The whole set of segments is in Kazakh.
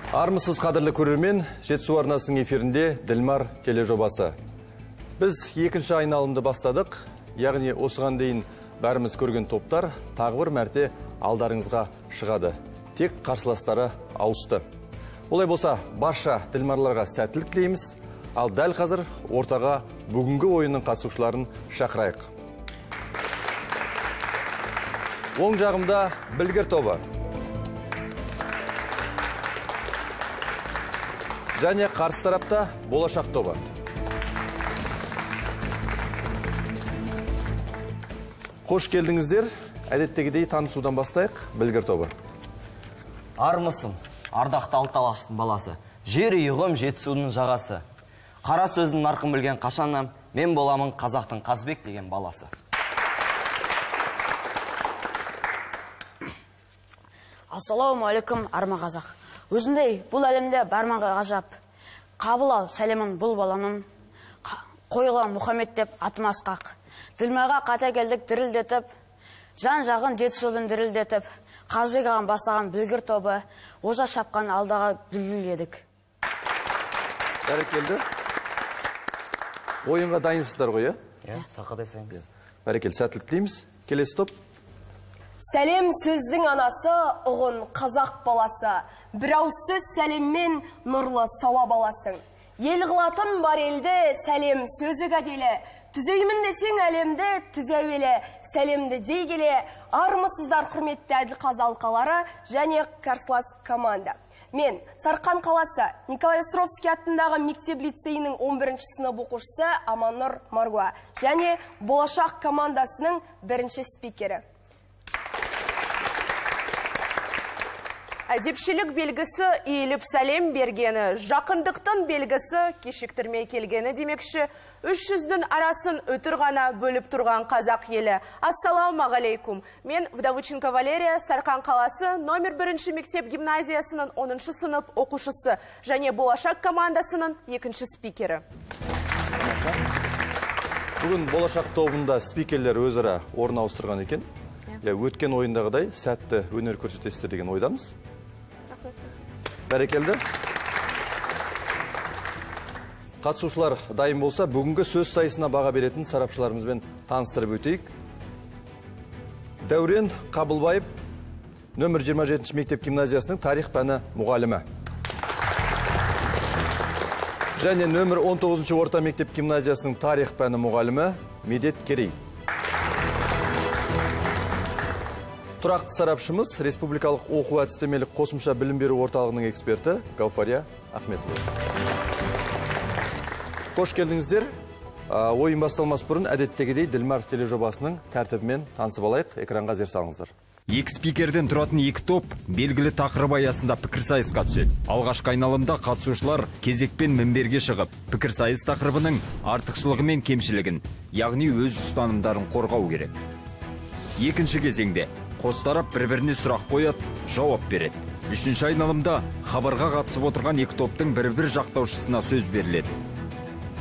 Армысыз, қадірлі көрермен, Жетісу арнасының эфирінде Ділмар тележобасы. Біз екінші айналымды бастадық, яғни осыған дейін бәріміз көрген топтар тағы бір мәрте алдарыңызға шығады. Тек қарсыластары ауысты. Олай болса, барша ділмарларға сәттілік тілейміз. Ал дәл қазір ортаға бүгінгі ойынның қатысушыларын шақырайық. Оң жағымда Білгір тобы. Және қарсы тарапта Болашақ тобы. Қош келдіңіздер. Әдеттегідей танысудан бастайық. Білгір тобы. Армысың, ардақты алты алаштың баласы. Жер ұйғым Жетісудың жағасы. Қара сөздің нарқын білген қашаннан мен боламын қазақтың Қазбек деген баласы. Ассалаумағалейкум, арма қазақ. Өзіндей бұл әлемде бар ма ғажап. Қабыл ал сәлемін бұл баланың. Қойыла Мұхаммед деп атым асқақ. Ділмарға қата келдік дірілдетіп, жан жағын Жетісудың дірілдетіп, Қазбек ағам бастаған Білгір тобы, оза шапқан алдағы дүлдүл едік. Бәрекелді. Ойынға дайынсыздар ғой, Иә, сақадай сайынбыз. Бәрекелді, сәттілік тілейміз. Келесі топ. Сәлем сөздің анасы, ұғын қазақ баласы. Бір ауыз сөз сәлеммен нұрлы сауап аласың. Ел қылатын бар елді, сәлем сөзі кәделі. Түзеймін десең әлемді, түзе әуелі. Сәлемді дей келе, армысыздар құрметті әділқазы алқалары және қарсылас команда. Мен Сарқан қаласы Николай Островский атындағы мектеп лицейінің 11-ші сынып оқушысы Аманнұр Маргуа және Болашақ командасының бірінші спикері. Әдепшілік белгісі иіліп сәлем бергені, жақындықтың белгісі кешіктірмей келгені демекші, 300-дің арасын өтір ғана бөліп тұрған қазақ елі. Ассалаумағалейкум. Мен Вдовиченко Валерия, Сарқан қаласы, номер 1-ші мектеп гимназиясының 10-шы сынып оқушысы және Болашақ командасының 2-ші спикері. Бүгін Болашақ тобында спикерлер өзара орын ауыстырған екен. Өткен ойындағыдай сәтті өнер көрсетесіздер деген ойдамыз. Бәрекелді. Қатысушылар дайын болса, бүгінгі сөз сайысына баға беретін сарапшыларымызбен таныстырып өтейік. Дәурен Қабылбаев, нөмір 27-ші мектеп гимназиясының тарих пәні мұғалімі. Және нөмір 19-шы орта мектеп гимназиясының тарих пәні мұғалімі Медет Керей. Тұрақты сарапшымыз Республикалық оқу әдістемелік қосымша білім беру орталығының эксперті Гауфария Ахметова. Қош келдіңіздер. Ойын басталмас бұрын әдеттегідей Ділмар тележобасының тәртібімен танысып алайық. Экранға зер салыңыздар. Екі спикерден тұратын екі топ белгілі тақырып аясында пікірсайысқа түседі. Алғашқы айналымда қатысушылар кезекпен мінберге шығып, пікірсайыс тақырыбының артықшылығы мен кемшілігін, яғни өз ұстанымдарын қорғау керек. Екінші кезеңде қос тарап бір-біріне сұрақ қояды, жауап береді. Үшінші айналымда хабарға қатысып отырған екі топтың бір-бір жақтаушысына сөз беріледі.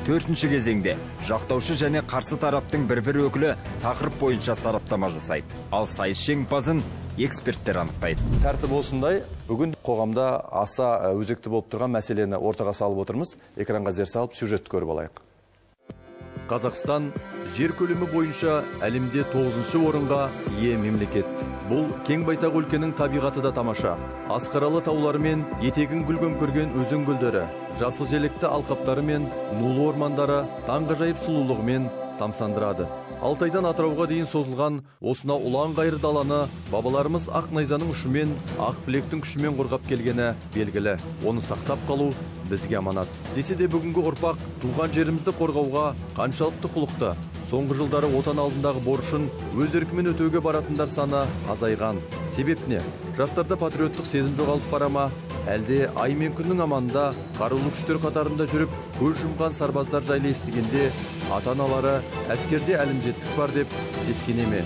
Төртінші кезеңде жақтаушы және қарсы тараптың бір-бір өкілі тақырып бойынша сараптама жасайды. Ал сайыс жеңімпазын эксперттер анықтайды. Тәртіп осындай. Бүгін қоғамда аса өзекті болып тұрған мәселені ортаға салып отырмыз. Экранға зер салып сюжетті көріп алайық. Қазақстан жер көлемі бойынша әлемде 9-шы орынға ие мемлекет. Бұл кең байтақ өлкенің табиғаты да тамаша. Асқаралы таулары мен етегін гүл көмкерген өзен көлдері, жасыл желекті алқаптары мен нулы ормандары таңғажайып сұлулығымен тамсандырады. Алтайдан Атырауға дейін созылған осынау ұлан-ғайыр даланы бабаларымыз ақ найзаның ұшымен, ақ білектің күшімен қорғап келгені белгілі. Оны сақтап қалу бізге аманат. Десе де бүгінгі ұрпақ туған жерімізді қорғауға қаншалықты құлықты. Соңғы жылдары отан алдындағы борышын өз еркімен өтеуге баратындар саны азайған. Себеп не? Жастарда патриоттық сезім жоғалып бара ма? Әлде ай мен күннің аманында қарулы күштер қатарында жүріп, көз жұмған сарбаздар жайлы естігенде ата-аналары әскерде әлімжеттік бар деп сескене ме?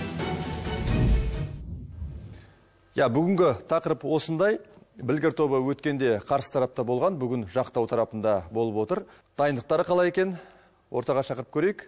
Бүгінгі тақырып осындай. Білгір тобы өткенде қарсы тарапта болған, бүгін жақтау тарапында болып отыр. Дайындықтары қалай екен? Ортаға шақырып көрейік.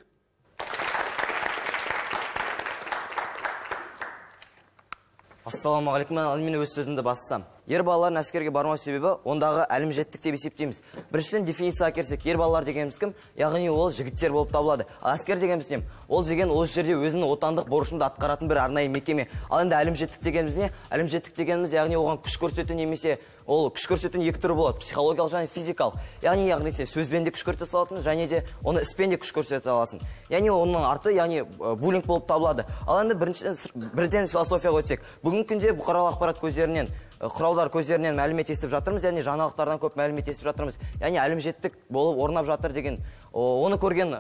Ассалаумағалейкум. Мен өз сөзімді бастасам. Ер балалардың әскерге бармау себебі ондағы әлімжеттік деп есептейміз. Біріншіден дефиницияға келсек, ер балалар дегеніміз кім? Яғни ол жігіттер болып табылады. Ал әскер дегеніміз не? Ол деген осы жерде өзінің отандық борышын атқаратын бір арнайы мекеме. Ал енді әлімжеттік дегеніміз не? Әлімжеттік дегеніміз яғни оған күш көрсету немесе ол күш көрсетудің екі түрі болады: психологиялық және физикалық. Яғни сен сөзбен де күш көрсете аласың, және де оны іспен де күш көрсете аласың. Яғни оның арты, яғни буллинг болып табылады. Ал енді бірден философияға өтсек, бүгінгі күнде бұқаралық ақпарат көздерінен, құралдар көздерінен мәлімет естіп жатырмыз, яғни жаңалықтардан көп мәлімет естіп жатырмыз. Яғни әлімжеттік болып орнап жатыр деген, оны көрген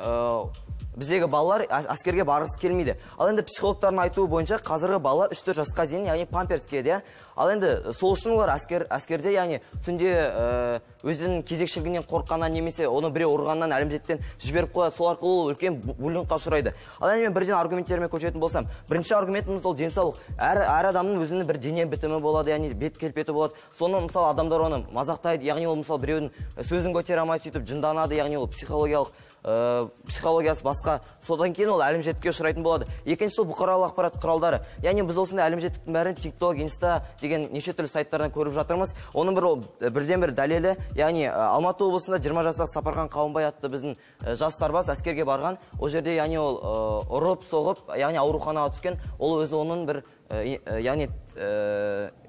біздегі балалар әскерге барғысы келмейді. Ал енді психологтардың айтуы бойынша қазіргі балалар 3-4 жасқа дейін, яғни памперс киеді, Ал енді сол үшін олар әскерде, яғни түнде өзінің кезекшілігінен қорыққаннан немесе оны біреу ұрғаннан әлімжеттен жіберіп қояды. Сол арқылы ол үлкен буллингқа ұшырайды. Ал енді мен бірден аргументтеріме көшетін болсам, бірінші аргументіміз ол денсаулық. Әр адамның өзінің бір дене бітімі болады, яғни бет келбеті болады. Соны мысалы адамдар оны мазақтайды, яғни ол мысалы біреудің сөзін көтере алмай сөйтіп жынданады, яғни ол психологиясы басқа. Содан кейін ол әлімжеттікке ұшырайтын болады. Екіншісі ол бұқаралық ақпарат құралдары. Яғни біз осындай әлімжеттіктің бәрін TikTok, Insta деген неше түрлі сайттардан көріп жатырмыз. Оның бір бірден бір дәлелі, яғни Алматы облысында 20 жастағы Сапархан Қауымбай атты біздің жас сарбаз әскерге барған. Ол жерде яғни ол ұрып, соғып, яғни ауруханаға түскен. Ол өзі оның бір яғни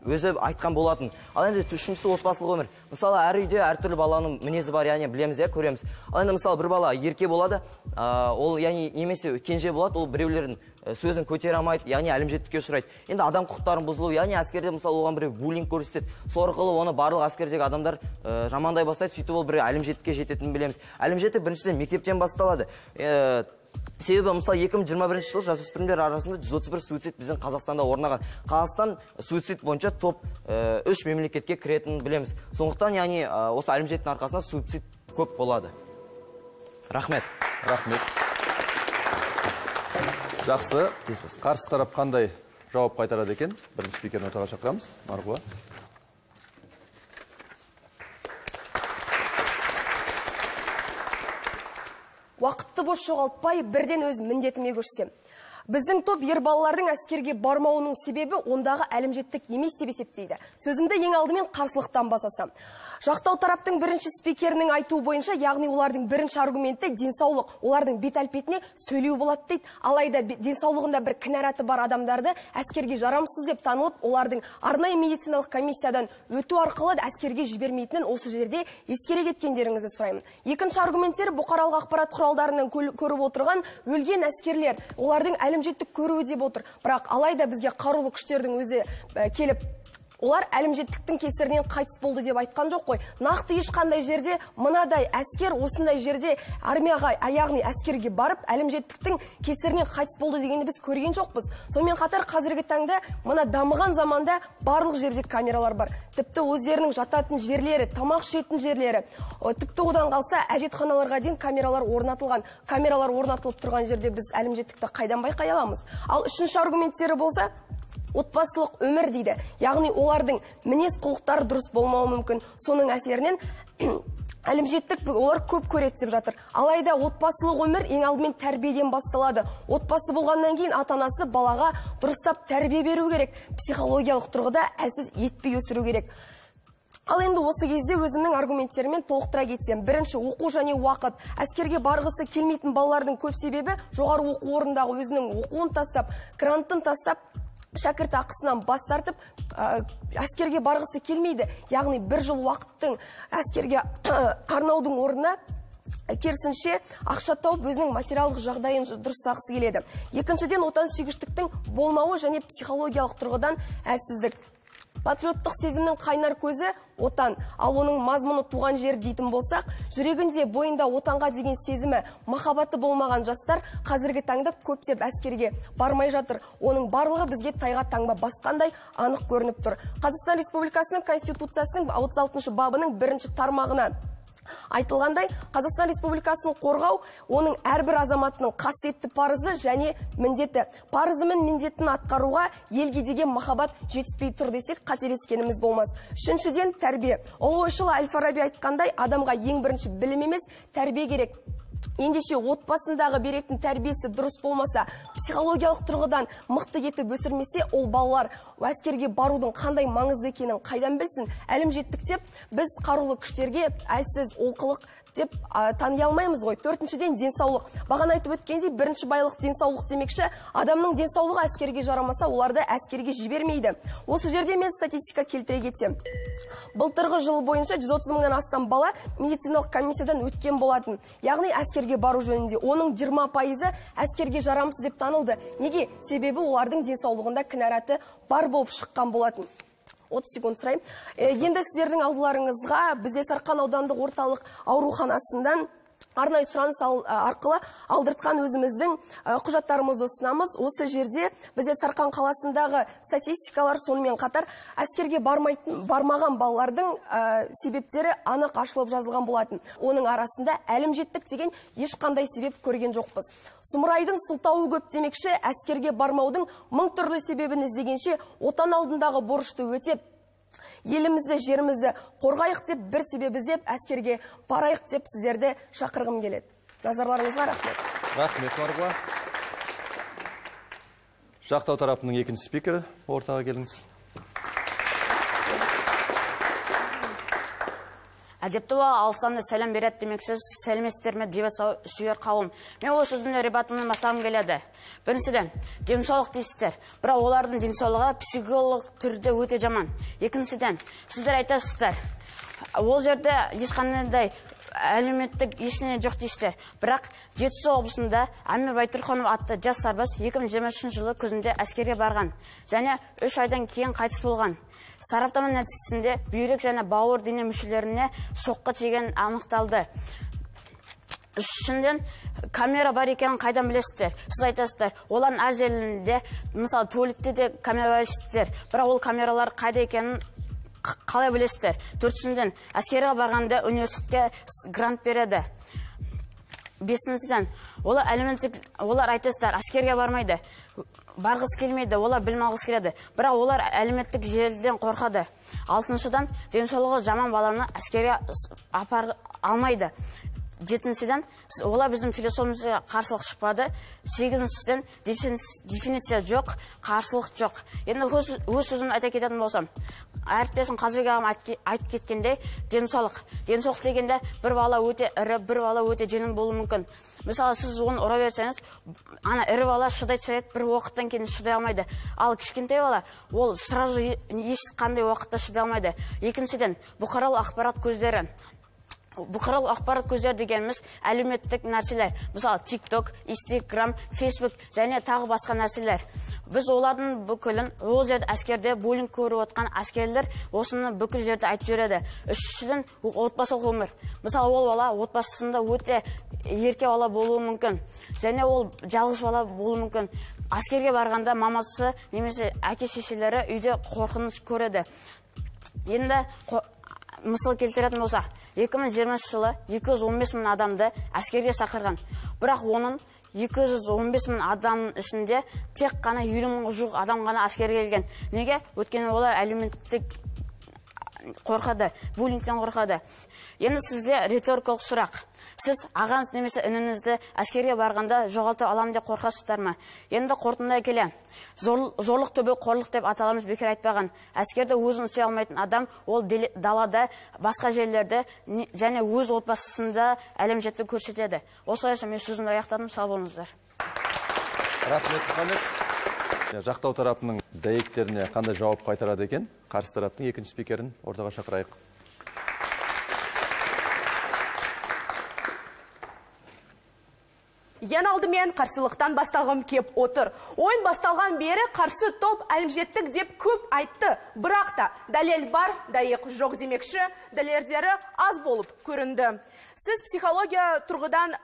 өзі айтқан болатын. Ал енді үшіншісі отбасылық өмір. Мысалы, әр үйде әртүрлі баланың мінезі бар, яғни білеміз, көреміз. Ал енді мысалы бір бала ерке болады, ол яғни немесе кенже болады, ол біреулердің сөзін көтере алмайды, яғни әлімжеттікке ұшырайды. Енді адам құқықтарының бұзылуы, яғни әскерде мысалы оған біреу буллинг көрсетеді. Сол арқылы оны барлық әскердегі адамдар жамандай бастайды, сөйтіп ол бір әлімжеттікке жететінін білеміз. Әлімжеттік біріншіден мектептен басталады. Себебі мысалы 2021 жылы жасөспірімдер арасында 131 суицид біздің Қазақстанда орнаған. Қазақстан суицид бойынша топ 3 мемлекетке кіретінін білеміз. Сондықтан яғни осы әлімжеттің арқасында суицид көп болады. Рахмет. Рахмет. Жақсы. Қарсы тарап қандай жауап қайтарады екен? Бірінші спикерін ортаға шақырамыз. Марғұла. Уақытты бос жоғалтпай, бірден өз міндетіме көшсем. Біздің топ ер балалардың әскерге бармауының себебі ондағы әлімжеттік емес деп есептейді. Сөзімді ең алдымен қарсылықтан басасам. Жақтау тараптың бірінші спикерінің айтуы бойынша, яғни олардың бірінші аргументі денсаулық, олардың бет әлпетіне сөйлеу болады дейді. Алайда денсаулығында бір кінәраты бар адамдарды әскерге жарамсыз деп танылып, олардың арнайы медициналық комиссиядан өту арқылы әскерге жібермейтінін осы жерде ескере кеткендеріңізді сұраймын. Екінші аргументтері бұқаралық ақпарат құралдарынан көріп отырған өлген әскерлер, олардың әлімжеттік көруі деп отыр. Бірақ алайда бізге қарулы күштердің өзі келіп, олар әлімжеттіктің кесірінен қайтыс болды деп айтқан жоқ қой. Нақты ешқандай жерде мынадай әскер осындай жерде армияға, яғни әскерге барып әлімжеттіктің кесірінен қайтыс болды дегенді біз көрген жоқпыз. Сонымен қатар қазіргі таңда мына дамыған заманда барлық жерде камералар бар. Тіпті өздерінің жататын жерлері, тамақ ішетін жерлері, тіпті одан қалса әжетханаларға дейін камералар орнатылған. Камералар орнатылып тұрған жерде біз әлімжеттікті қайдан байқай аламыз? Ал үшінші аргументтері болса, отбасылық өмір дейді. Яғни олардың мінез құлықтары дұрыс болмауы мүмкін. Соның әсерінен әлімжеттік олар көп көреді деп жатыр. Алайда отбасылық өмір ең алдымен тәрбиеден басталады. Отбасы болғаннан кейін ата-анасы балаға дұрыстап тәрбие беру керек. Психологиялық тұрғыда әлсіз етпей өсіру керек. Ал енді осы кезде өзімнің аргументтеріммен толықтыра кетсем. Бірінші, оқу және уақыт. Әскерге барғысы келмейтін балалардың көп себебі жоғары оқу орнындағы өзінің оқуын тастап, грантын тастап, шәкірт ақысынан бас тартып, әскерге барғысы келмейді. Яғни бір жыл уақыттың әскерге арнаудың орнына керісінше ақша тауып өзінің материалдық жағдайын дұрыстағысы келеді. Екіншіден, отансүйгіштіктің болмауы және психологиялық тұрғыдан әлсіздік. Патриоттық сезімнің қайнар көзі отан, ал оның мазмұны туған жер дейтін болсақ, жүрегінде бойында отанға деген сезімі, махаббаты болмаған жастар қазіргі таңда көптеп әскерге бармай жатыр. Оның барлығы бізге тайға таңба басқандай анық көрініп тұр. Қазақстан Республикасының Конституциясының 36 бабының бірінші тармағына айтылғандай, Қазақстан Республикасын қорғау оның әрбір азаматының қасиетті парызы және міндеті. Парызы мен міндетін атқаруға елге деген махаббат жетіспей тұр десек қателескеніміз болмас. Үшіншіден, тәрбие. Ұлы ойшыл Әл-Фараби айтқандай, адамға ең бірінші білім емес, тәрбие керек. Ендеше отбасындағы беретін тәрбиесі дұрыс болмаса, Психологиялық тұрғыдан мықты етіп өсірмесе, ол балалар әскерге барудың қандай маңызды екенін қайдан білсін? Әлімжеттік деп біз қарулы күштерге әлсіз олқылық деп тани алмаймыз ғой. Төртіншіден, денсаулық. Бағана айтып өткендей, бірінші байлық денсаулық демекші, адамның денсаулығы әскерге жарамаса, оларды әскерге жібермейді. Осы жерде мен статистика келтіре кетсем. Былтырғы жыл бойынша 130 мыңнан астам бала медициналық комиссиядан өткен болатын. Яғни әскерге бару жөнінде. Оның 20%-ы әскерге жарамсыз деп танылды. Неге? Себебі олардың денсаулығында кінәраты бар болып шыққан болатын. 30 секунд сұраймын. Енді сіздердің алдыларыңызға бізде Сарқан аудандық орталық ауруханасынан арнайы сұраныс арқылы алдыртқан өзіміздің құжаттарымызды ұсынамыз. Осы жерде бізде Сарқан қаласындағы статистикалар, сонымен қатар әскерге бармаған балалардың себептері анық ашылып жазылған болатын. Оның арасында әлімжеттік деген ешқандай себеп көрген жоқпыз. Сұмырайдың сылтауы көп демекші, әскерге бармаудың мың түрлі себебін іздегенше, отан алдындағы борышты өтеп, елімізді, жерімізді қорғайық деп, бір себеп іздеп, әскерге барайық деп сіздерді шақырғым келеді. Назарларыңызға рахмет. Рахмет, Марғұла. Жақтау тарапының екінші спикері, ортаға келіңіз. Әдепті бала алыстан да сәлем береді демексіз, сәлеметсіздер ме деп сүйер қауым. Мен осы сөзімді ребатымнан бастағым келеді. Біріншіден, денсаулық дейсіздер. Бірақ олардың денсаулығы психологиялық түрде өте жаман. Екіншіден, сіздер айтасыздар, ол жерде ешқандай әлеуметтік ештеңе жоқ дейсіздер. Бірақ Жетісу облысында Әмір Байтұрханов атты жас сарбаз 2023 жылы күзінде әскерге барған және 3 айдан кейін қайтыс болған. Сараптама нәтижесінде бүйрек және бауыр дене мүшелеріне соққы тиген анықталды. Үшіншіден, камера бар екенін қайдан білесіздер? Сіз айтасыздар, олардың әр жерінде, мысалы, туалетте де камера бар дейсіздер. Бірақ ол камералар қайда екенін қалай білесіздер? Төртіншіден, әскерге барғанда университетке грант береді. Бесіншіден, олар айтасыздар, әскерге бармайды, барғысы келмейді, олар білім алғысы келеді. Бірақ олар әлеуметтік желіден қорқады. Алтыншыдан, денсаулығы жаман баланы әскерге апара алмайды. Жетіншіден, олар біздің философиямызға қарсылық шықпады. Сегізіншіден, дефиниция жоқ, қарсылық жоқ. Енді өз сөзімді айта кететін болсам, әріптесім Қазыбек ағам айтып кеткендей, денсаулық. Денсаулық дегенде бір бала өте ірі, бір бала өте жеңіл болуы мүмкін. Мысалы, сіз оны ұра берсеңіз, ана ірі бала шыдайды, бір уақыттан кейін шыдай алмайды. Ал кішкентай бала, ол сразу ешқандай уақытта шыдай алмайды. Екіншіден, бұқаралық ақпарат көздері. Бұқаралық ақпарат көздері дегеніміз әлеуметтік нәрселер. Мысалы, TikTok, Instagram, Facebook және тағы басқа нәрселер. Біз олардың бүкілін, ол жерде әскерде буллинг көріп отқан әскерлер осыны бүкіл жерде айтып жүреді. Үшіншіден, отбасылық өмір. Мысалы, ол бала отбасында өте ерке бала болуы мүмкін. Және ол жалғыз бала болуы мүмкін. Әскерге барғанда мамасы немесе әке шешелері үйде қорқыныш көреді. Енді мысал келтіретін болсақ, 2020 жылы 215 мың адамды әскерге шақырған. Бірақ оның 215 мың адамның ішінде тек қана 50 мыңға жуық адам ғана әскерге келген. Неге? Өйткені олар әлеуметтік қорқады, буллингтен қорқады. Енді сізде риторикалық сұрақ. Сіз ағаңыз немесе ініңізді әскерге барғанда жоғалта аламын деп қорқасыздар ма? Енді қорытындылай келе. Зорлық түбі қорлық деп аталамыз бекер айтпаған. Әскерді өзін ұстай алмайтын адам ол далада, басқа жерлерде және өз отбасында әлемжеттік көрсетеді. Осылайша мен сөзімді аяқтадым. Сау болыңыздар. Рахмет, Мұхаммед. Жақтау тарапының дәйектеріне қандай жауап қайтарады екен? Қарсы тараптың екінші спикерін ортаға шақырайық. Ең алдымен қарсылықтан бастағым кеп отыр. Ойын басталған бері қарсы топ әлімжеттік деп көп айтты. Бірақ та дәлел бар, дәйек жоқ демекші, дәлелдері аз болып көрінді. Сіз психология тұрғыдан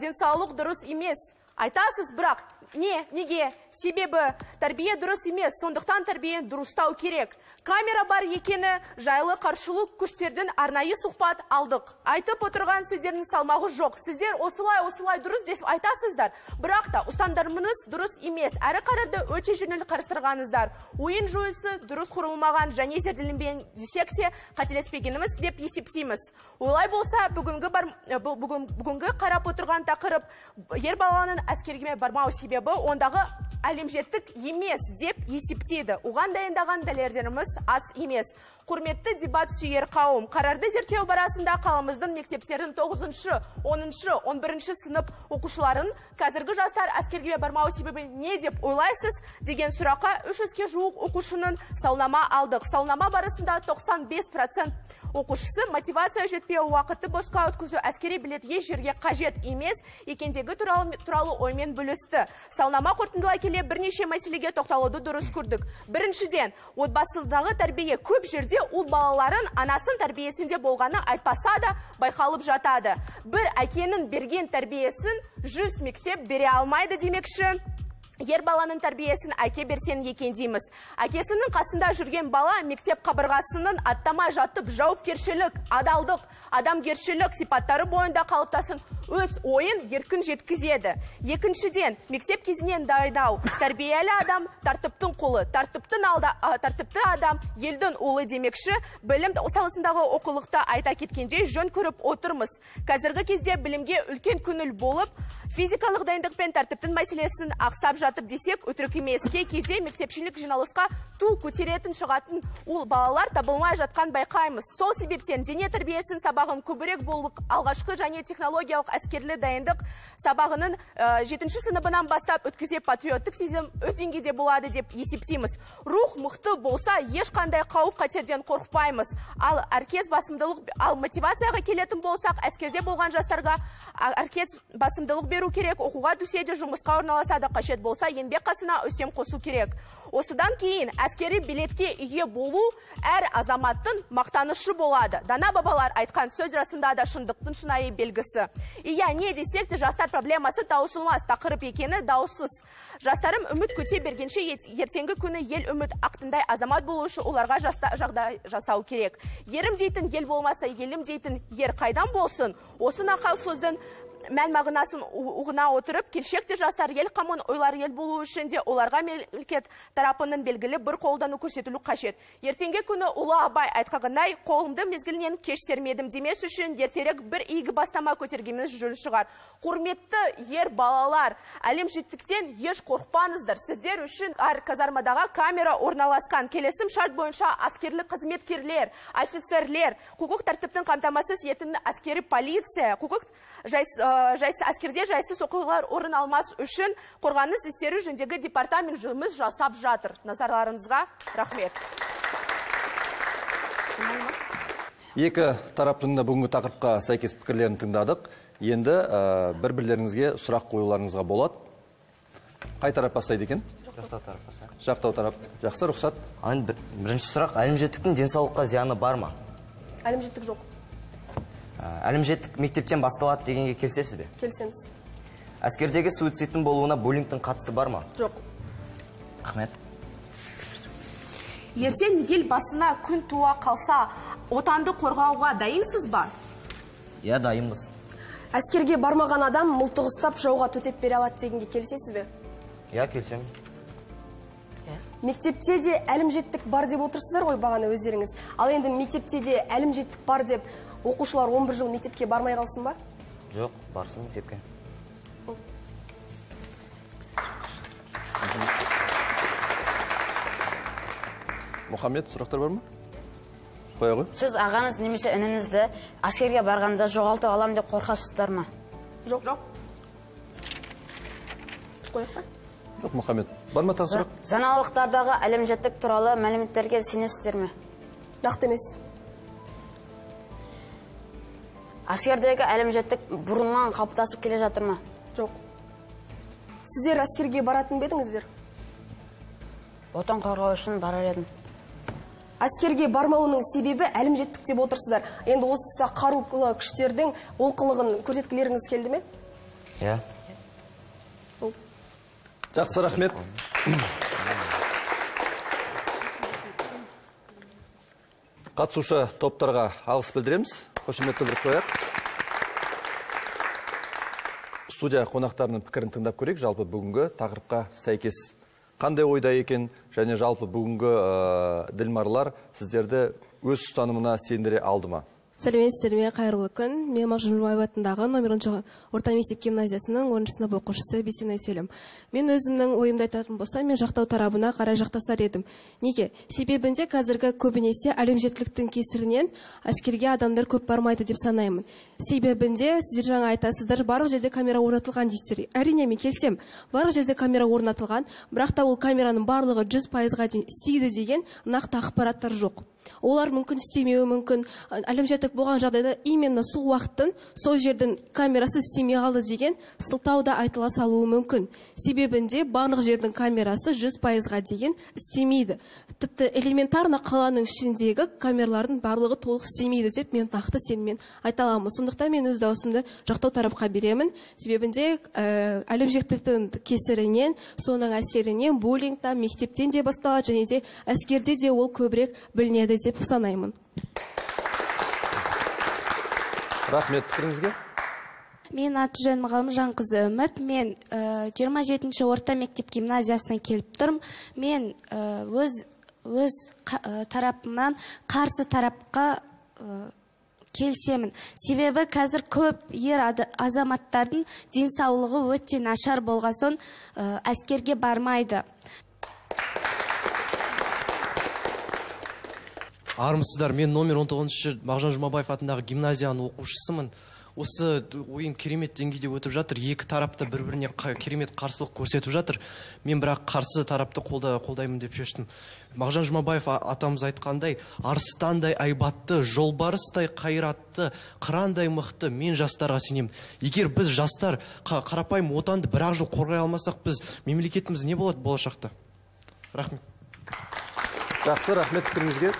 денсаулық дұрыс емес айтасыз, бірақ неге? Себебі тәрбие дұрыс емес, сондықтан тәрбие дұрыстау керек. Камера бар екені жайлы қаршылық күштердің арнайы сұхбат алдық. Айтып отырған сөздердің салмағы жоқ. Сіздер осылай дұрыс деп айтасыздар. Бірақ та ұстандарыңыз дұрыс емес. Әрі қарарды өте жеңіл қарастырғаныңыздар. Ойын жүйесі дұрыс құрылмаған және зерделенбеген десек те қателеспегеніміз деп есептейміз. Олай болса, бүгінгі қарап отырған тақырып ер баланың әскерге бармау себебі. себебі ондағы әлемжеттік емес деп есептейді. Оған дайындаған дәлелдеріміз аз емес. Құрметті дебат сүйер қауым, қарарды зерттеу барысында қаламыздың мектептердің 9-шы, 10-шы, 11-ші сынып оқушыларын қазіргі жастар әскерге бармау себебі не деп ойлайсыз деген сұраққа 300-ге жуық оқушының сауалнама алдық. Сауалнама барысында 95% оқушысы мотивация жетпеу, уақытты босқа өткізу, әскери билет еш жерге қажет емес екендігі туралы оймен бөлісті. Сауалнама қорытындылай келе бірнеше мәселеге тоқталуды дұрыс көрдік. Біріншіден, отбасындағы тәрбие. Көп жерде ұл балаларын анасын тәрбиесінде болғаны айтпаса да байқалып жатады. Бір әкенің берген тәрбиесін 100 мектеп бере алмайды демекші. Ер баланың тәрбиесін әке берсен екен дейміз. Әкесінің қасында жүрген бала мектеп қабырғасының аттамай жатып жауапкершілік, адалдық, адамгершілік сипаттары бойында қалыптасын, өз ойын еркін жеткізеді. Екіншіден, мектеп кезінен дайындау. Тәрбиелі адам тәртіптің құлы, тәртіпті адам елдің ұлы демекші, білім саласындағы оқулықта айта кеткендей жөн көріп отырмыз. Қазіргі кезде білімге үлкен көңіл болып, физикалық дайындық пен тәртіптің мәселесін ақсап жатып десек, өтірік емес. Кей кезде мектепшілік жиналысқа ту көтеретін шығатын ұл балалар табылмай жатқан байқаймыз. Сол себептен дене тәрбиесінің сабағын көбірек болып, алғашқы және технологиялық әскерлі дайындық сабағының 7-ші сыныбынан бастап өткізе патриоттық сезім өз деңгейде болады деп есептейміз. Рух мықты болса, ешқандай қауіп қатерден қорықпаймыз. Ал әркез басымдылық, ал мотивацияға келетін болсақ, әскерде болған жастарға әркез басымдылық беру керек, оқуға түсе де жұмысқа орналасады, қажет болса еңбек қасына үстем қосу керек. Осыдан кейін әскери билетке ие болу әр азаматтың мақтанышы болады. Дана бабалар айтқан сөз расында да шындықтың шынайы белгісі. Иә, не десек те жастар проблемасы таусылмас тақырып екені даусыз. Жастарым үміт күте бергенше ертеңгі күні ел үміт ақтындай азамат болу үшін оларға жағдай жасау керек. Ерім дейтін ел болмаса, елім дейтін ер қайдан болсын? Осы нақал сөздің мән мағынасын ұғына отырып, келешекте жастар ел қамын ойлар ел болу үшін де оларға мемлекет тарапының белгілі бір қолдану көрсетілу қажет. Ертеңгі күні ұлы Абай айтқанындай, қолымды мезгілінен кеш сермедім демес үшін ертерек бір игі бастама көтергеніміз жөн шығар. Құрметті ер балалар, әлемжеттіктен еш қорықпаңыздар. Сіздер үшін әр казармадағы камера орналасқан. Келісім шарт бойынша әскерлік қызметкерлер, офицерлер, құқық тәртіптің қамтамасыз ететін әскери полиция, құқық әскерде жайсыз оқиғалар орын алмас үшін қорғаныс істері жөніндегі департамент жұмыс жасап жатыр. Назарларыңызға рахмет. Екі тараптың да бүгінгі тақырыпқа сәйкес пікірлерін тыңдадық. Енді бір-бірлеріңізге сұрақ қоюларыңызға болады. Қай тарап бастайды екен? Жақтау тарап бастайды. Жақтау тарап. Жақсы, рұқсат. Бірінші сұрақ, әлімжеттіктің денсаулыққа зияны бар ма? Әлімжеттік жоқ. Әлімжеттік мектептен басталады дегенге келісесіз бе? Келісеміз. Әскердегі суицидтің болуына буллингтің қатысы бар ма? Жоқ. Рахмет. Ертең ел басына күн туа қалса, отанды қорғауға дайынсыз ба? Иә, дайынбыз. Әскерге бармаған адам мылтық ұстап жауға төтеп бере алады дегенге келісесіз бе? Иә, келісемін. Мектепте де әлімжеттік бар деп отырсыздар ғой бағана өздеріңіз. Ал енді мектепте де әлімжеттік бар деп оқушылар 11 жыл мектепке бармай қалсын ба? Жоқ, барсын мектепке. Мұхаммед, сұрақтар бар ма? Қоя ғой. Сіз ағаңыз немесе ініңізді әскерге барғанда жоғалтып алам деп қорқасыздар ма? Жоқ. Жоқ. Қояқ па? Жоқ, Мұхаммед. Бар ма тағы сұрақ? Жаңалықтардағы әлімжеттік туралы мәліметтерге сенесіздер ме? Нақты емес. Әскердегі әлімжеттік бұрыннан қалыптасып келе жатыр ма? Жоқ. Сіздер әскерге баратын ба едіңіздер? Отан қорғау үшін барар едім. Әскерге бармауының себебі әлімжеттік деп отырсыздар. Енді осы тұста қарулы күштердің олқылығын көрсеткілеріңіз келді ме? Иә. Жақсы, рахмет. Қатысушы топтарға алғыс білдіреміз. Қошемет білдіріп қояйық. Студия қонақтарының пікірін тыңдап көрейік. Жалпы бүгінгі тақырыпқа сәйкес қандай ойда екен және жалпы бүгінгі ділмарлар сіздерді өз ұстанымына сендіре алды ма? Сәлеметсіздер ме, қайырлы күн. Мен Мағжан Жұмабаев атындағы номер 10 орта мектеп гимназиясының 10 сынып оқушысы Бейсенай Селім. Мен өзімнің ойымды айтатын болсам, мен жақтау тарабына қарай жақтасар едім. Неге? Себебінде қазіргі көбінесе әлімжеттіліктің кесірінен әскерге адамдар көп бармайды деп санаймын. Себебінде сіздер жаңа айтасыздар, барлық жерде камера орнатылған дейсіздер. Әрине, мен келісемін. Барлық жерде камера орнатылған, бірақ та ол камераның барлығы 100%-ға дейін істейді деген нақты ақпараттар жоқ. Олар мүмкін істемеуі мүмкін. Әлімжеттік болған жағдайда именно сол уақыттың, сол жердің камерасы істемей қалды деген сылтау да айтыла салуы мүмкін. Себебінде барлық жердің камерасы 100%-ға дейін істемейді. Тіпті элементарно қаланың ішіндегі камералардың барлығы толық істемейді деп мен нақты сеніммен айта аламын. Сондықтан мен өз дауысымды жақтау тарапқа беремін. Себебінде әлімжеттіктің кесірінен, соның әсерінен буллинг та мектептен де басталады, және де әскерде де ол көбірек білінеді деп санаймын. Рахмет пікіріңізге. Мен аты жөнім Ғалымжан қызы Үміт. Мен 27-ші орта мектеп гимназиясына келіп тұрмын. Мен өз тарапымнан қарсы тарапқа келісемін. Себебі қазір көп ер азаматтардың денсаулығы өте нашар болған соң әскерге бармайды. Армысыздар, мен номер 19-шы Мағжан Жұмабаев атындағы гимназияның оқушысымын. Осы ойын керемет деңгейде өтіп жатыр. Екі тарапта бір-біріне керемет қарсылық көрсетіп жатыр. Мен бірақ қарсы тарапты қолдаймын деп шештім. Мағжан Жұмабаев атамыз айтқандай, арыстандай айбатты, жолбарыстай қайратты, қырандай мықты, мен жастарға сенемін. Егер біз жастар қарапайым отанды бір-ақ жыл қорғай алмасақ, біз мемлекетіміз не болады болашақта? Рахмет. Жақсы, рахмет пікіріңізге.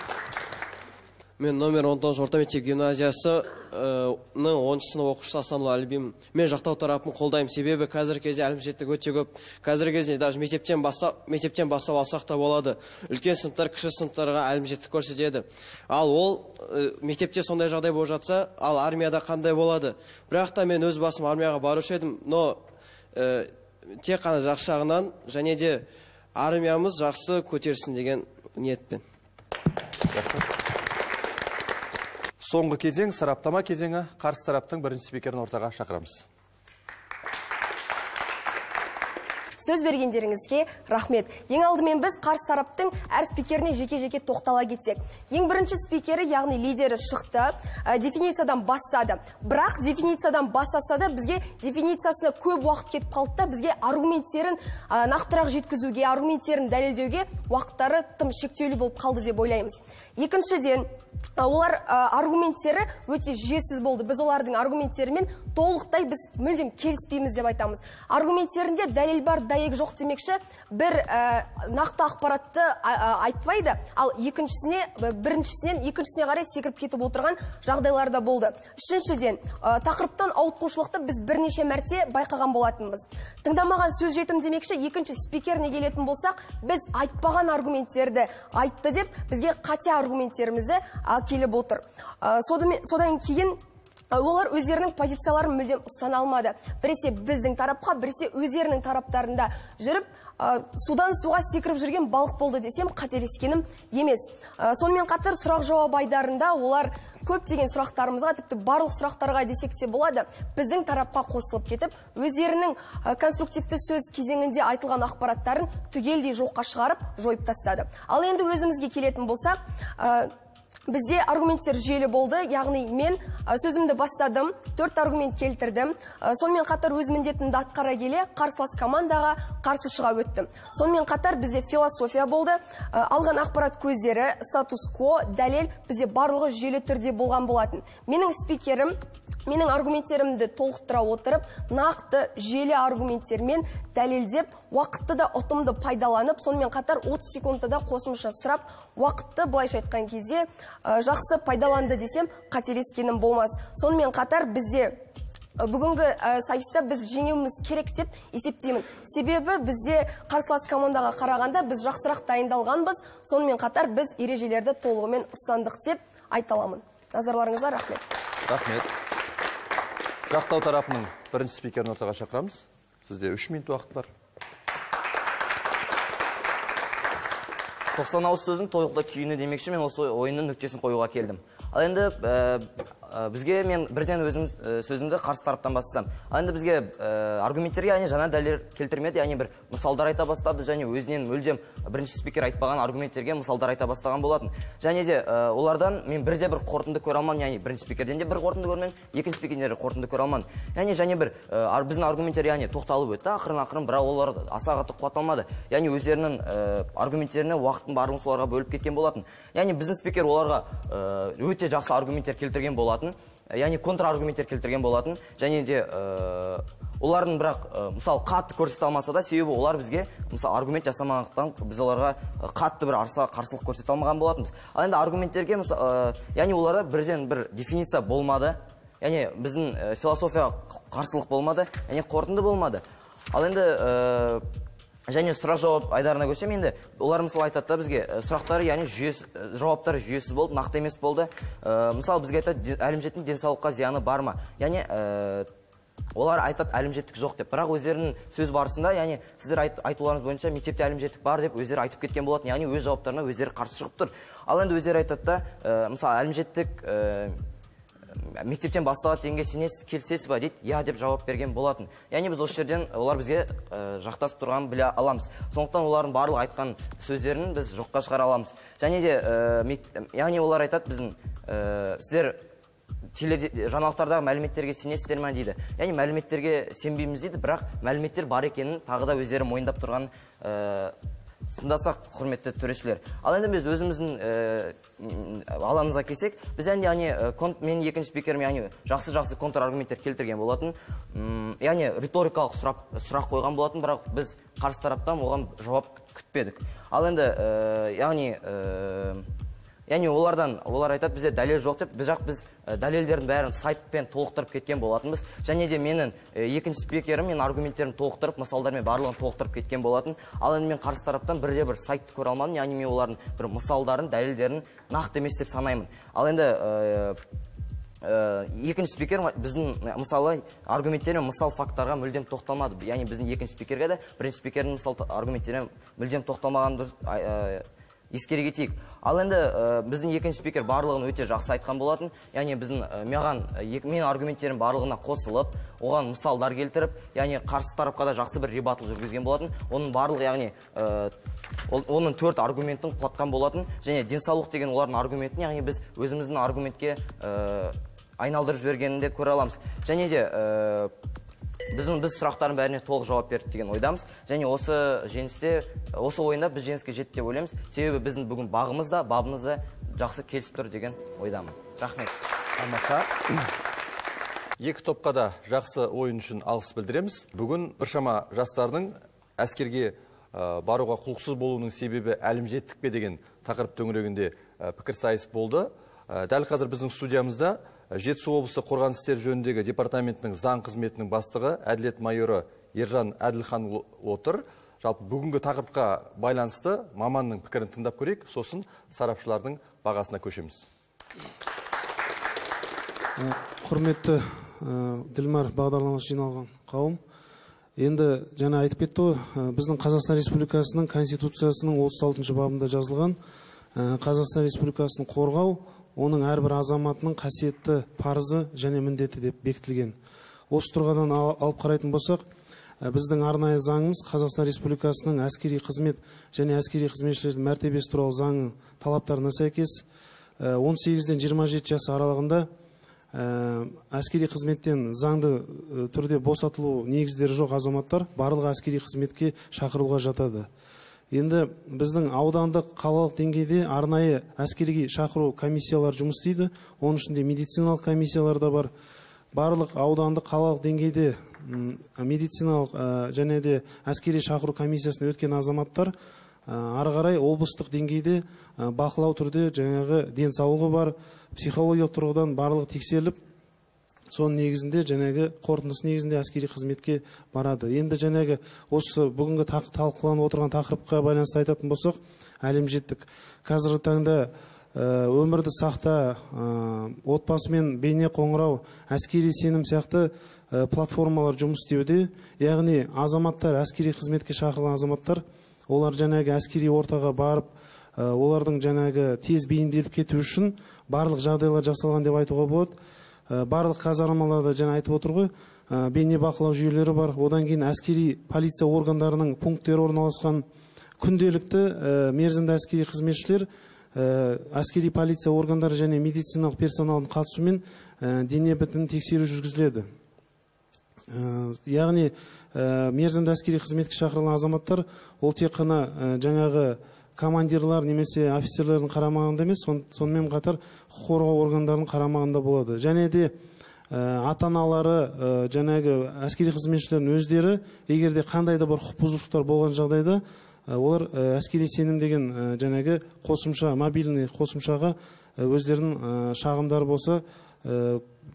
Мен номер 19 орта мектеп гимназиясының 10 сынып оқушысы Асанұлы Әлібимін. Мен жақтау тарапын қолдаймын, себебі қазіргі кезде әлімжеттік өте көп. Қазіргі кезде даже мектептен бастап алсақ та болады. Үлкен сыныптар кіші сыныптарға әлімжеттік көрсетеді. Ал ол мектепте сондай жағдай болып жатса, ал армияда қандай болады? Бірақ та мен өз басым армияға барушы едім, но тек қана жақсы жағынан және де армиямыз жақсы көтерсін деген ниетпен. Соңғы кезең, сараптама кезеңі, қарсы тараптың бірінші спикерін ортаға шақырамыз. Сөз бергендеріңізге рахмет. Ең алдымен біз қарсы тараптың әр спикеріне жеке-жеке тоқтала кетсек. Ең бірінші спикері, яғни лидері шықты, дефинициядан бастады. Бірақ дефинициядан бастаса да бізге дефинициясына көп уақыт кетіп қалды да, бізге аргументтерін нақтырақ жеткізуге, аргументтерін дәлелдеуге уақыттары тым шектеулі болып қалды деп ойлаймыз. Екіншіден, олар аргументтері өте жүйесіз болды. Біз олардың аргументтерімен толықтай біз мүлдем келіспейміз деп айтамыз. Аргументтерінде дәлел бар, дәйек жоқ демекші, бір нақты ақпаратты айтпайды, ал біріншісінен екіншісіне қарай секіріп кетіп отырған жағдайлар да болды. Үшіншіден, тақырыптан ауытқушылықты біз бірнеше мәрте байқаған болатынбыз. Тыңдамаған сөз жетім демекші, екінші спикеріне келетін болсақ, біз айтпаған аргументтерді айтты деп, бізге қате аргументтерімізді келіп отыр. Содан кейін олар өздерінің позицияларын мүлдем ұстана алмады. Біресе біздің тарапқа, біресе өздерінің тараптарында жүріп, судан суға секіріп жүрген балық болды десем, қателескенім емес. Сонымен қатар сұрақ-жауап айдарында олар көптеген сұрақтарымызға, тіпті барлық сұрақтарға десек те болады, біздің тарапқа қосылып кетіп, өздерінің конструктивті сөз кезеңінде айтылған ақпараттарын түгелдей жоққа шығарып, жойып тастады. Ал енді өзімізге келетін болсақ, бізде аргументтер жүйелі болды, яғни мен сөзімді бастадым, 4 аргумент келтірдім. Сонымен қатар өз міндетімді атқара келе қарсылас командаға қарсы шыға өттім. Сонымен қатар бізде философия болды, алған ақпарат көздері, статус-кво, дәлел бізде барлығы жүйелі түрде болған болатын. Менің спикерім менің аргументтерімді толықтыра отырып, нақты жүйелі аргументтермен дәлелдеп, уақытты да ұтымды пайдаланып, сонымен қатар 30 секундта да қосымша сұрап, уақытты былайша айтқан кезде жақсы пайдаланды десем, қателескенім болмас. Сонымен қатар бізде бүгінгі сайыста біз жеңуіміз керек деп есептеймін. Себебі бізде қарсылас командаға қарағанда біз жақсырақ дайындалғанбыз, сонымен қатар біз ережелерді толығымен ұстандық деп айта аламын. Назарларыңызға рахмет. Рахмет. Жақтау тарапының бірінші спикерін ортаға шақырамыз. Сізде 3 минут уақыт бар. 90 ауыз сөздің толықта түйіні демекші, мен осы ойынның нүктесін қоюға келдім. Ал енді бізге мен бірден өзім сөзімді қарсы тараптан бастасам. Ал енді бізге аргументтерге яғни жаңа дәлел келтірмеді, яғни бір мысалдар айта бастады және өзінен мүлдем бірінші спикер айтпаған аргументтерге мысалдар айта бастаған болатын. Және де олардан мен бірде бір қорытынды көре алмадым, яғни бірінші спикерден де бір қорытынды көрмедім, екінші спикерден де қорытынды көре алмадым. Яғни және бір біздің аргументтер яғни тоқталып өтті, ақырын-ақырын, бірақ олар аса қатты қуат алмады. Яғни өздерінің аргументтеріне уақытын барлығын соларға бөліп кеткен болатын. Яғни біздің спикер оларға өте жақсы аргументтер келтірген болатын, яғни контраргументтер келтірген болатын. Және де олардың бірақ мысал қатты көрсете алмаса да, себебі олар бізге мысал аргумент жасамағандықтан біз оларға қатты бір қарсылық көрсете алмаған болатынбыз. Ал енді аргументтерге яғни оларда бірден бір дефиниция болмады, яғни біздің философияға қарсылық болмады, яғни қорытынды болмады. Ал енді және сұрақ жауап айдарына көшсем, енді олар мысалы айтады да бізге сұрақтары, яғни жауаптары жүйесіз болды, нақты емес болды. Мысалы бізге айтады, әлімжеттің денсаулыққа зияны бар ма? Яғни олар айтады әлімжеттік жоқ деп, бірақ өздерінің сөз барысында, яғни сіздер айтуларыңыз бойынша мектепте әлімжеттік бар деп өздері айтып кеткен болатын, яғни өз жауаптарына өздері қарсы шығып тұр. Ал енді өздері айтады да, мысалы әлімжеттік мектептен басталады дегенге сенесіз, келісесіз ба дейді, иә деп жауап берген болатын. Яғни біз осы жерден олар бізге жақтасып тұрғанын біле аламыз. Сондықтан олардың барлық айтқан сөздерін біз жоққа шығара аламыз. Және де яғни олар айтады біздің сіздер жаңалықтардағы мәліметтерге сенесіздер ме дейді. Яғни мәліметтерге сенбейміз дейді, бірақ мәліметтер бар екенін тағы да өздері мойындап тұрған тыңдасақ, құрметті төрешілер. Ал енді біз өзіміздің алаңымызға келсек, біз яғни мен екінші спикерім яғни жақсы-жақсы контраргументтер келтірген болатын, яғни риторикалық сұрақ қойған болатын, бірақ біз қарсы тараптан оған жауап күтпедік. Ал енді яғни олар айтады бізде дәлел жоқ деп, бірақ біз дәлелдердің бәрін сайтпен толықтырып кеткен болатынбыз. Және де менің екінші спикерім мен аргументтерін толықтырып, мысалдармен барлығын толықтырып кеткен болатын. Ал енді мен қарсы тараптан бірде бір сайтты көре алмадым, яғни мен олардың бір мысалдарын, дәлелдерін нақты емес деп санаймын. Ал енді екінші спикер біздің мысалы аргументтермен мысал факттарға мүлдем тоқталмады. Яғни біздің екінші спикерге де бірінші спикердің мысал аргументтеріне мүлдем тоқталмағанын ескере кетейік. Ал енді біздің екінші спикер барлығын өте жақсы айтқан болатын. Яғни біздің мен аргументтерім барлығына қосылып, оған мысалдар келтіріп, яғни қарсы тарапқа да жақсы бір ребатл жүргізген болатын. Оның барлығы, яғни оның 4 аргументін құлатқан болатын. Және денсаулық деген олардың аргументін, яғни біз өзіміздің аргументке айналдырып жібергенін де көре аламыз. Және де біз сұрақтардың бәріне толық жауап бердік деген ойдамыз. Және осы жеңісте, осы ойында біз жеңіске жеттік деп ойлаймыз. Себебі біздің бүгін бағымыз да, бабымыз да жақсы келісіп тұр деген ойдамын. Рахмет. Тамаша. Екі топқа да жақсы ойын үшін алғыс білдіреміз. Бүгін біршама жастардың әскерге баруға құлықсыз болуының себебі әлімжеттік пе деген тақырып төңірегінде пікірсайыс болды. Дәл қазір біздің студиямызда Жетісу облысы қорғаныс істері жөніндегі департаментінің заң қызметінің бастығы әділет майоры Ержан Әділхан отыр. Жалпы бүгінгі тақырыпқа байланысты маманның пікірін тыңдап көрейік, сосын сарапшылардың бағасына көшеміз. Құрметті Ділмар бағдарламасы жиналған қауым, енді жаңа айтып кетті ғой, біздің Қазақстан Республикасының Конституциясының 36 бабында жазылған Қазақстан Республикасын қорғау оның әрбір азаматының қасиетті парызы және міндеті деп бекітілген. Осы тұрғыдан алып қарайтын болсақ, біздің арнайы заңымыз Қазақстан Республикасының әскери қызмет және әскери қызметшілердің мәртебесі туралы заңның талаптарына сәйкес 18-ден 27 жас аралығында әскери қызметтен заңды түрде босатылу негіздері жоқ азаматтар барлығы әскери қызметке шақырылуға жатады. Енді біздің аудандық, қалалық деңгейде арнайы әскерге шақыру комиссиялары жұмыс істейді. Оның ішінде медициналық комиссиялар да бар. Барлық аудандық, қалалық деңгейде медициналық және де әскери шақыру комиссиясына өткен азаматтар ары қарай облыстық деңгейде бақылау түрде жаңағы денсаулығы бар, психологиялық тұрғыдан барлығы тексеріліп, соның негізінде жаңағы қорытындысы негізінде әскери қызметке барады. Енді жаңағы осы бүгінгі талқыланып отырған тақырыпқа байланысты айтатын болсақ, әлемжеттік. Қазіргі таңда өмірді сақта, отбасымен бейне қоңырау, әскери сенім сияқты платформалар жұмыс істеуде. Яғни азаматтар, әскери қызметке шақырылған азаматтар, олар жаңағы әскери ортаға барып, Олардың жаңағы тез бейімделіп кету үшін барлық жағдайлар жасалған деп айтуға болады. Барлық казармаларда жаңа айтып отыр ғой, бейнебақылау жүйелері бар. Одан кейін әскери полиция органдарының пункттері орналасқан. Күнделікті мерзімді әскери қызметшілер, әскери полиция органдары және медициналық персоналдың қатысуымен дене бітімін тексеру жүргізіледі. Яғни мерзімді әскери қызметке шақырылған азаматтар ол тек қана жаңағы командирлар немесе офицерлердің қарамағында емес, сонымен қатар құқық қорғау органдарының қарамағында болады. Және де ата-аналары, жаңағы әскери қызметшілердің өздері, егер де қандай да бір құқық бұзушылықтар болған жағдайда, олар әскери сенім деген жаңағы қосымша, мобильный қосымшаға өздерінің шағымдары болса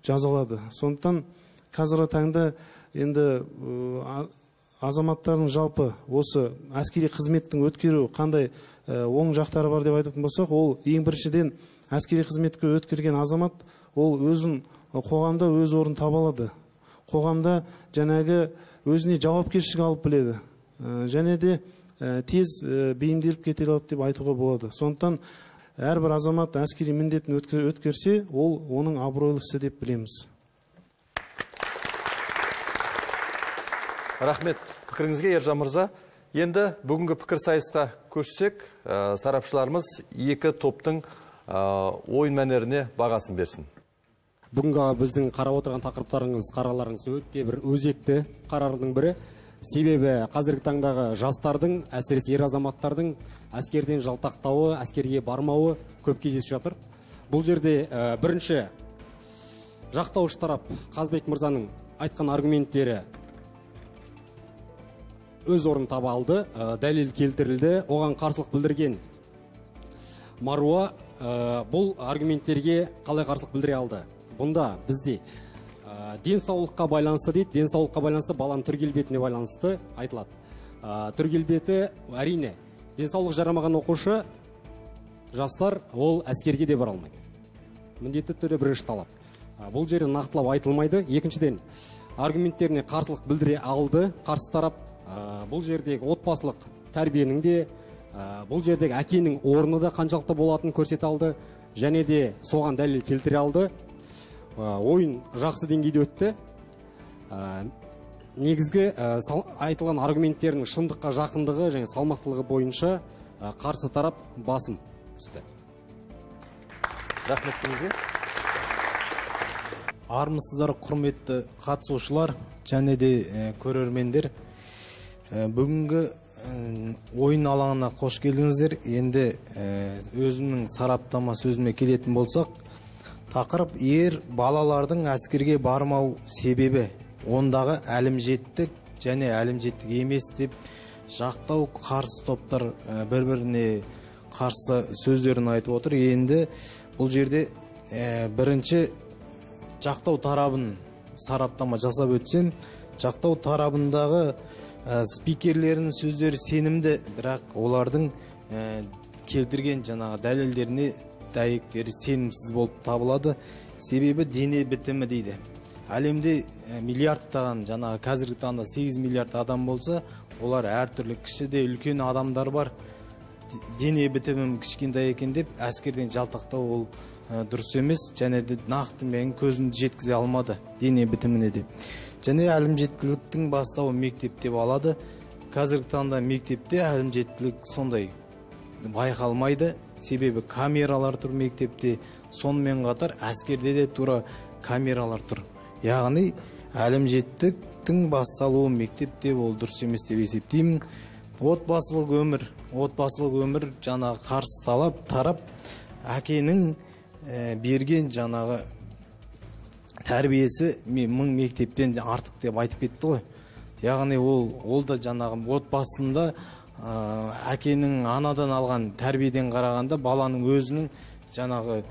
жаза алады. Сондықтан қазіргі таңда енді азаматтардың жалпы осы әскери қызметтің өткеру қандай оң жақтары бар деп айтатын болсақ, ол ең біріншіден әскери қызметке өткерген азамат ол өзін қоғамда өз орнын таба алады. Қоғамда жаңағы өзіне жауапкершілік алып біледі. Және де тез бейімделіп кете алады деп айтуға болады. Сондықтан әрбір азамат әскери міндетін өткерсе, ол оның абыройлы ісі деп білеміз. Рахмет пікіріңізге, Ержан мырза. Енді бүгінгі пікірсайысқа көшсек, сарапшыларымыз екі топтың ойын мәнеріне бағасын берсін. Бүгінгі біздің қарап отырған тақырыптарыңыз, қараларыңыз өте бір өзекті қарардың бірі. Себебі қазіргі таңдағы жастардың, әсіресе ер азаматтардың әскерден жалтақтауы, әскерге бармауы көп кездесіп жатыр. Бұл жерде бірінші жақтаушы тарап Қазбек мырзаның айтқан аргументтері өз орнын таба алды, дәлел келтірілді. Оған қарсылық білдірген Маруа бұл аргументтерге қалай қарсылық білдіре алды? Бұнда бізде денсаулыққа байланысты дейді, денсаулыққа байланысты баланың түр келбетіне байланысты айтылады. Түр келбеті әрине денсаулық жарамаған оқушы жастар ол әскерге де бара алмайды. Міндетті түрде бірінші талап. Бұл жерде нақтылап айтылмайды. Екіншіден, аргументтеріне қарсылық білдіре алды қарсы тарап. Бұл жердегі отбасылық тәрбиенің де, бұл жердегі әкенің орны да қаншалықты болатынын көрсете алды, және де соған дәлел келтіре алды. Ойын жақсы деңгейде өтті. Негізгі айтылған аргументтерінің шындыққа жақындығы және салмақтылығы бойынша қарсы тарап басым түсті. Рахмет сізге. Армысыздар, құрметті қатысушылар және де көрермендер. Бүгінгі ойын алаңына қош келдіңіздер. Енді өзімнің сараптама сөзіме келетін болсақ, тақырып ер балалардың әскерге бармау себебі, ондағы әлімжеттік және әлімжеттік емес деп жақтау қарсы топтар бір-біріне қарсы сөздерін айтып отыр. Енді бұл жерде бірінші жақтау тарабын сараптама жасап өтсем, жақтау тарабындағы спикерлерінің сөздері сенімді, бірақ олардың келтірген жаңағы дәлелдеріне дәйектері сенімсіз болып табылады. Себебі дене бітімі дейді. Әлемде миллиардтаған, жаңағы қазіргі таңда 8 миллиард адам болса, олар әртүрлі кіші де үлкен адамдар бар. Дене бітімім кішкентай екен деп әскерден жалтақтау ол дұрыс емес, және де нақты мен көзімді жеткізе алмады дене бітіміне деп. Және әлімжеттіліктің бастауы мектеп деп алады. Қазіргі таңда мектепте әлімжеттілік сондай байқалмайды. Себебі камералар тұр мектепте, сонымен қатар әскерде де тура камералар тұр. Яғни әлімжеттіктің басталуы мектепте ол дұрыс емес деп есептеймін. Отбасылық өмір, отбасылық өмір жаңағы қарсы талап тарап әкенің берген жаңағы тәрбиесі мың мектептен артық деп айтып кетті ғой. Яғни ол да жаңағы отбасында әкенің анадан алған тәрбиеден қарағанда баланың өзінің жаңағы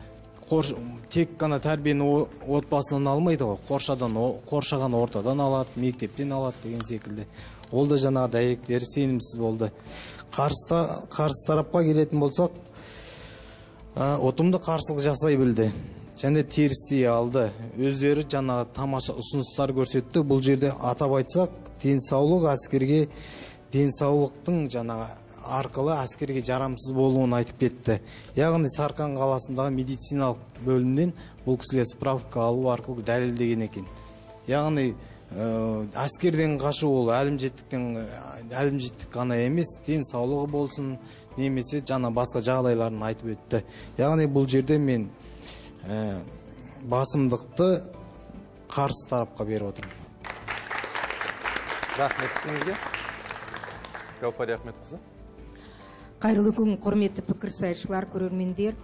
тек қана тәрбиені отбасынан алмайды ғой, қоршаған ортадан алады, мектептен алады деген секілді. Ол да жаңағы дәйектері сенімсіз болды. Қарсы тарапқа келетін болсақ, ұтымды қарсылық жасай білді және терістей алды. Өздері жаңағы тамаша ұсыныстар көрсетті. Бұл жерде атап айтсақ, денсаулық әскерге денсаулықтың жаңағы арқылы әскерге жарамсыз болуын айтып кетті. Яғни Сарқан қаласындағы медициналық бөлімнен бұл кісілер справка алу арқылы дәлелдеген екен. Яғни әскерден қашу ол әлімжеттік қана емес, денсаулығы болсын, немесе жаңа басқа жағдайларын айтып өтті. Яғни бұл жерде мен басымдықты қарсы тарапқа беріп отырмын. Рахмет сізге. Гаухар Ахметқызы. Қайырлы күн, құрметті пікірсайысшылар, көрермендер.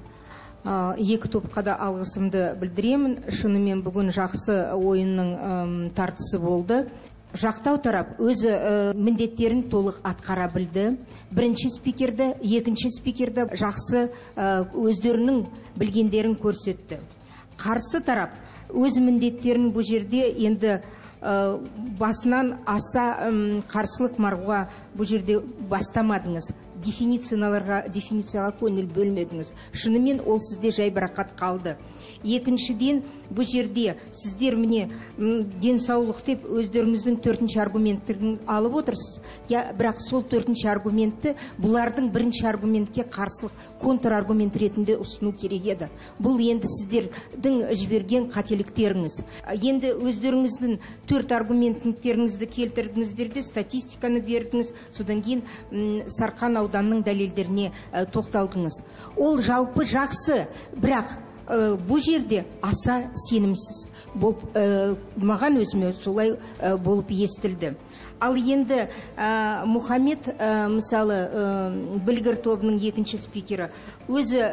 Екі топқа да алғысымды білдіремін. Шынымен бүгін жақсы ойынның тартысы болды. Жақтау тарап өзі міндеттерін толық атқара білді. Бірінші спикерді, екінші спикерді жақсы өздерінің білгендерін көрсетті. Қарсы тарап өз міндеттерін бұл жерде енді басынан аса қарсылық марғуға бұл жерде бастамадыңыз. Дефиницияға көңіл бөлмедіңіз. Шынымен ол сізде жайбарақат қалды. Екіншіден, бұл жерде сіздер міне денсаулық деп өздеріңіздің төртінші аргументтерін алып отырсыз. Я, бірақ сол төртінші аргументті бұлардың бірінші аргументке қарсылық контраргумент ретінде ұсыну керек еді. Бұл енді сіздердің жіберген қателіктеріңіз. Енді өздеріңіздің төрт аргументтеріңізді келтірдіңіздер де, статистиканы бердіңіз, содан кейін Сарқан ауданының дәлелдеріне тоқталдыңыз. Ол жалпы жақсы, бірақ бұл жерде аса сенімсіз болып, маған өзіме солай болып естілді. Ал енді Мұхаммед, мысалы, білгір тобының екінші спикері, өзі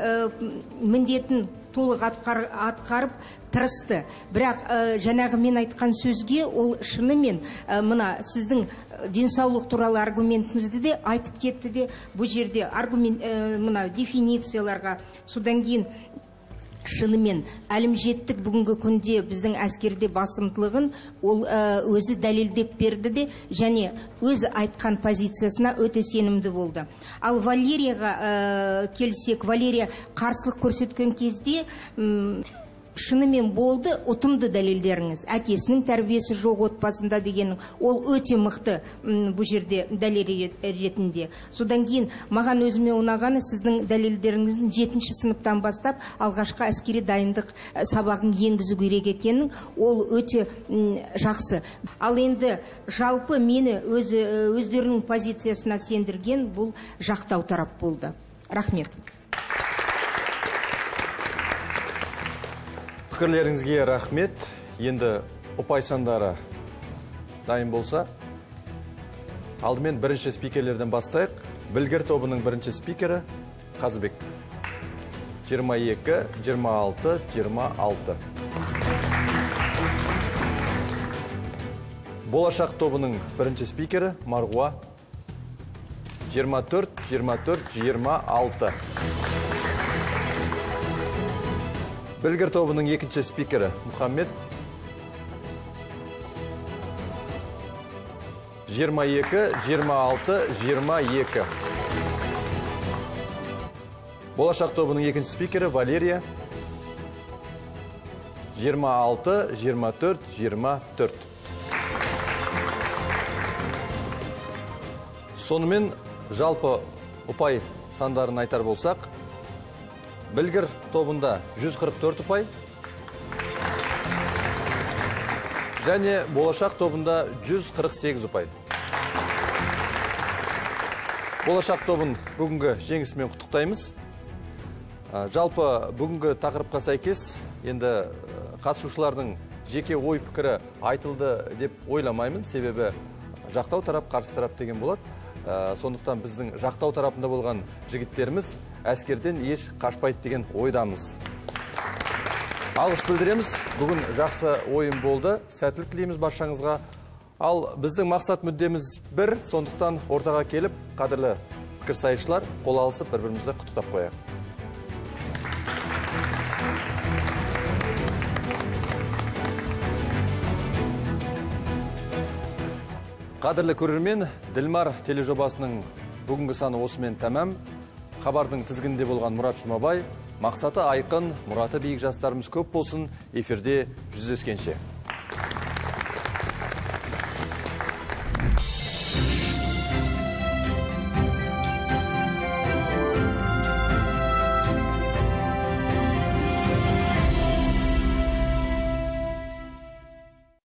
міндетін толық атқарып тырысты. Бірақ жаңағы мен айтқан сөзге ол шынымен мына сіздің денсаулық туралы аргументіңізді де айтып кетті де, бұл жерде аргумент мына дефиницияларға, содан кейін шынымен әлімжеттік бүгінгі күнде біздің әскерде басымдылығын ол өзі дәлелдеп берді де, және өзі айтқан позициясына өте сенімді болды. Ал Валерияға келсек, Валерия қарсылық көрсеткен кезде шынымен болды ұтымды дәлелдеріңіз. Әкесінің тәрбиесі жоқ отбасында дегенің, ол өте мықты бұл жерде дәлел ретінде. Содан кейін маған өзіме ұнағаны сіздің дәлелдеріңіздің 7-ші сыныптан бастап алғашқы әскери дайындық сабағын енгізу керек екенін, ол өте жақсы. Ал енді жалпы мені өздерінің позициясына сендірген бұл жақтау тарап болды. Рахмет. Пікірлеріңізге рахмет. Енді ұпай сандары дайын болса, алдымен бірінші спикерлерден бастайық. Білгір тобының бірінші спикері Қазыбек. 22, 26, 26. Болашақ тобының бірінші спикері Марғуа. 24, 24, 26. Білгір тобының екінші спикері Мұхаммед. 22, 26, 22. Болашақ тобының екінші спикері Валерия. 26, 24, 24. Сонымен жалпы ұпай сандарын айтар болсақ, Білгір тобында 144 ұпай, және Болашақ тобында 148 ұпай. Болашақ тобын бүгінгі жеңісімен құттықтаймыз. Жалпы бүгінгі тақырыпқа сәйкес енді қатысушылардың жеке ой пікірі айтылды деп ойламаймын, себебі жақтау тарап, қарсы тарап деген болады. Сондықтан біздің жақтау тарапында болған жігіттеріміз әскерден еш қашпайды деген ойдамыз. Алғыс білдіреміз. Бүгін жақсы ойын болды. Сәттілік тілейміз баршаңызға. Ал біздің мақсат мүддеміз бір, сондықтан ортаға келіп, қадірлі пікірсайысшылар қол алысып бір-бірімізді құттықтап қояйық. Қадірлі көрермен, Ділмар тележобасының бүгінгі саны осымен тәмам. Хабардың тізгінінде болған Мұрат Жұмабай, мақсаты айқын, мұраты биік жастарымыз көп болсын, эфирде жүздескенше.